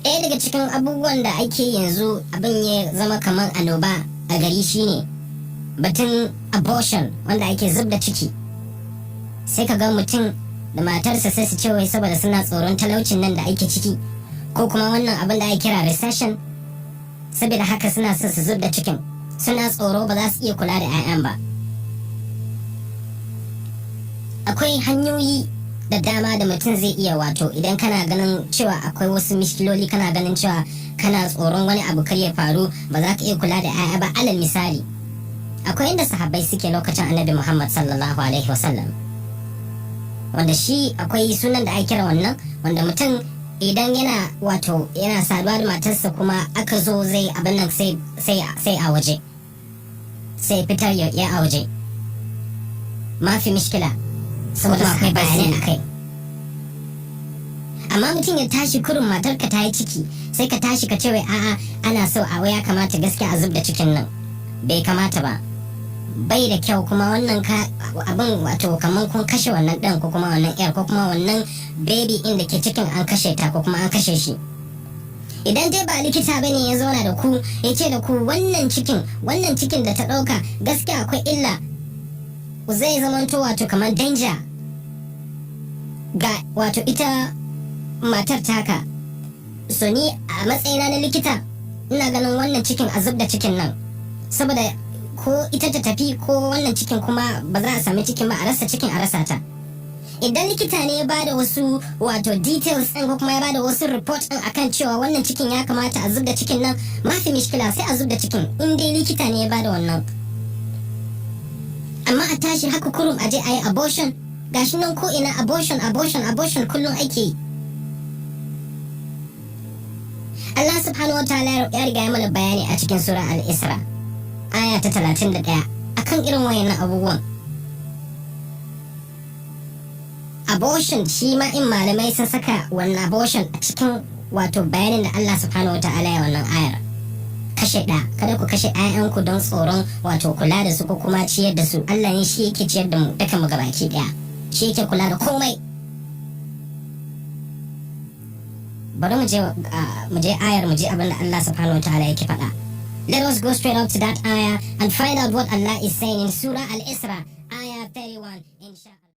Ɗaya daga cikin abubuwan da ake yanzu, abin ya zama kamar annoba a gari, shine batun abortion, wanda ake zub da ciki. Sai ka ga mutum da matarsa sai su ce wai saboda suna tsoron talaucin nan da ake ciki, ko kuma wannan abin da ake kira recession, saboda haka suna son su zub da cikin, suna tsoro ba za su iya kula da 'ya'yan ba. Akwai hanyoyi da dama da mutum zai iya, wato idan kana ganin cewa akwai wasu mishkiloli, kana ganin cewa kana tsoron wani abu kar ya faru, ba za ka iya kula da 'ya'ya ba. Alal misali, akwai inda sahabbai suke lokacin Annabi Muhammad sallallahu alaihi wasallam, wanda shi akwai sunan da ake kira wannan, wanda mutum idan yana, wato yana saduwa da matarsa, kuma aka zo zai abin nan, sai a waje, sai fitar ya a waje, mafi mishkila, saboda akwai bayanai a kai. Amma mutum ya tashi kurin, matarka ta yi ciki, sai ka tashi ka ce wai a'a, ana so a ya kamata gaskiya a zub da cikin nan, bai kamata ba, bai da kyau. Kuma wannan ka abin, wato kamar kun kashe wannan ɗan, ko kuma wannan yar, ko kuma wannan baby in da ke cikin, an kashe ta ko kuma an kashe shi. Idan dai ba likita bane ya zauna da ku ya ce da ku wannan cikin da ta ɗauka gaskiya akwai illa, zai zamanto wato kamar danger ga wato ita matar taka. So ni a matsayina na likita, ina ganin wannan cikin a zub da cikin nan, saboda ko ita ta tafi, ko wannan cikin kuma ba za a sami cikin ba, a rasa cikin, a rasa ta. Idan likita ne ya bada wasu wato details din, ko kuma ya bada wasu report din akan cewa wannan cikin ya kamata a zub da cikin nan, mafi mishkila, sai a zub da cikin, in dai likita ne ya bada wannan. Amma a tashi haka kurum a je a yi abortion, gashi nan ko ina abortion, abortion, abortion kullum ake yi. Allah subhanahu wa ta'ala ya riga ya mana bayani a cikin sura Al-Isra, aya ta 31, akan irin wayannan abubuwan. Abortion shi ma in malamai sun saka wannan abortion a cikin wato bayanin da Allah subhanahu wa ta'ala ya wannan ayar. Kashe ɗa, kada ku kashe 'ya'yanku don tsoron wato kula da su ko kuma ciyar da su. Allah ne shi yake ciyar da mu duka mu gabaki ɗaya, shi yake kula da komai. Bari mu je ayar, mu je abin da Allah subhanahu wa ta'ala yake faɗa. Let us go straight up to that ayah and find out what Allah is saying in Surah Al-Isra, ayah 31, inshallah.